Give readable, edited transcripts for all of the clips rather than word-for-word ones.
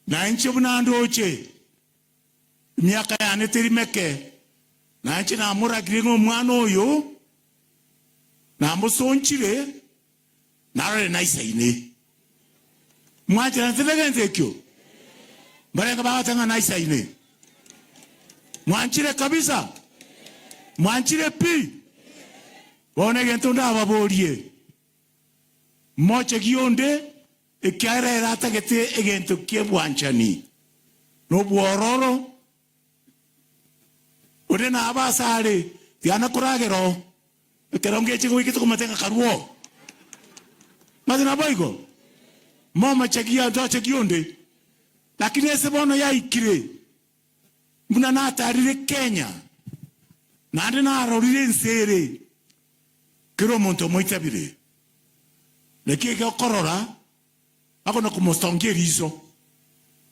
Na inche buna ndoche, emiaka yane teri meke, na inche namoragire ng'a omwana oyo namosonchire, narore naisaine. Mwancheranete negento ekio? Mbarenge bagoteba ng'a naisaine? Mwanchire kabisa? Mwanchire pi? Bono egento ndababorie, mochegie onde Ekiagera ere atagete egento ki'obwanchani na obwororo, onde nabe asare, tiana koragera oo, ekero ngeche goikete komanya ng'a karue oo. Mase naboigo, momochegie ntochegie onde, lakini ase bono yaikire, buna natarire Kenya, naende narorire ense ere, Kera omonto omoitabire, naki eke okorora akona komotongia eriso.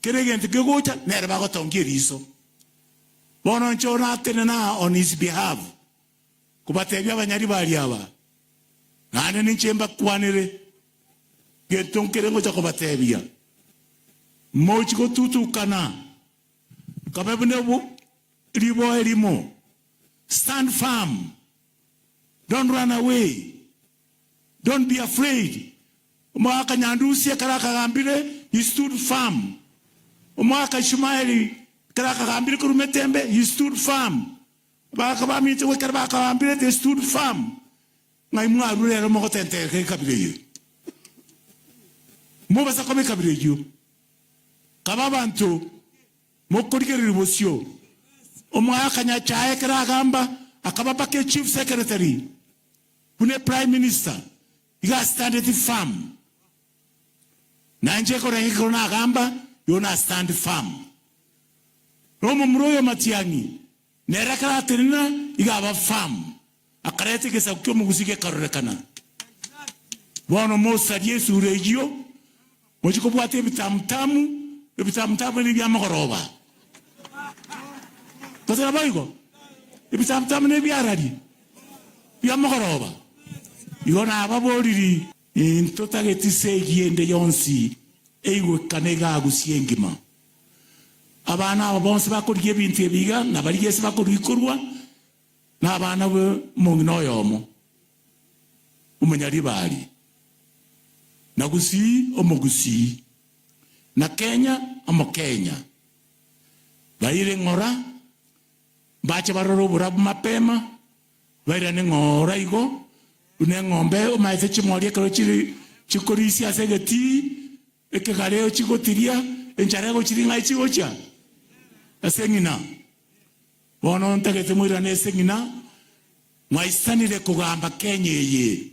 Kera egento kegocha nere bagotongia eriso. Bono inche oratenena aa on his behalf kobatebia abanyaribari aba, naende ninche mbakwanere gento nkere ngocha kobatebia, mochi gotutukana, kabe buna riboe erimo, stand firm. Don't run away, don't be afraid. Omogaka Nyandusi ekero akagambire, he stood firm. Omogaka Ishimaeli ekero akagambire korwa Metembe, he stood firm. Abagaka baminto ekero bakagambire, they stood firm. Ng'ai mwarure rero mogotentereka ekabira eye? Mobasa koba ekabira eyio. Kaba abanto Mokorigereria bosio, omogaka Nyachae ekero agamba akaba mpaka echief secretary buna eprime minister iga astandeti firm. Na inche ekorenge ekero nagamba igo na stand firm. Na omomura oyo Matiang'i nere ekero atenena iga aba firm akareta egesaku ki'omogusii gekarorekana. Bono mosarie esura eyio, mochie kobwata ebitamutamu, ebitamutamu nebi bi'amagoroba. Gose naboigo? Ebitamutamu nebiarari bi'amagoroba. Igo nababoriri, Intotageti segi ende yonsi eigwekane iga Gusii engima. Abana aba bonsi bakorigia ebinto ebi iga, na baria ase bakorigia korwa, Nabana b'omong'ina oyomo, omonyaribari, na Gusii omogusii, na Kenya omokenya, baire ng'ora, mbache barore oborabu mapema, bairane ng'ora igo, buna eng'ombe omaete chimori ekero chire chikorisia ase egetii, ekegare chigotiria, enchara egochiria ng'ai chigochia? Ase eng'ina. Bono ntagete moirane ase ng'ina, mwaisanire kogamba Kenya eye.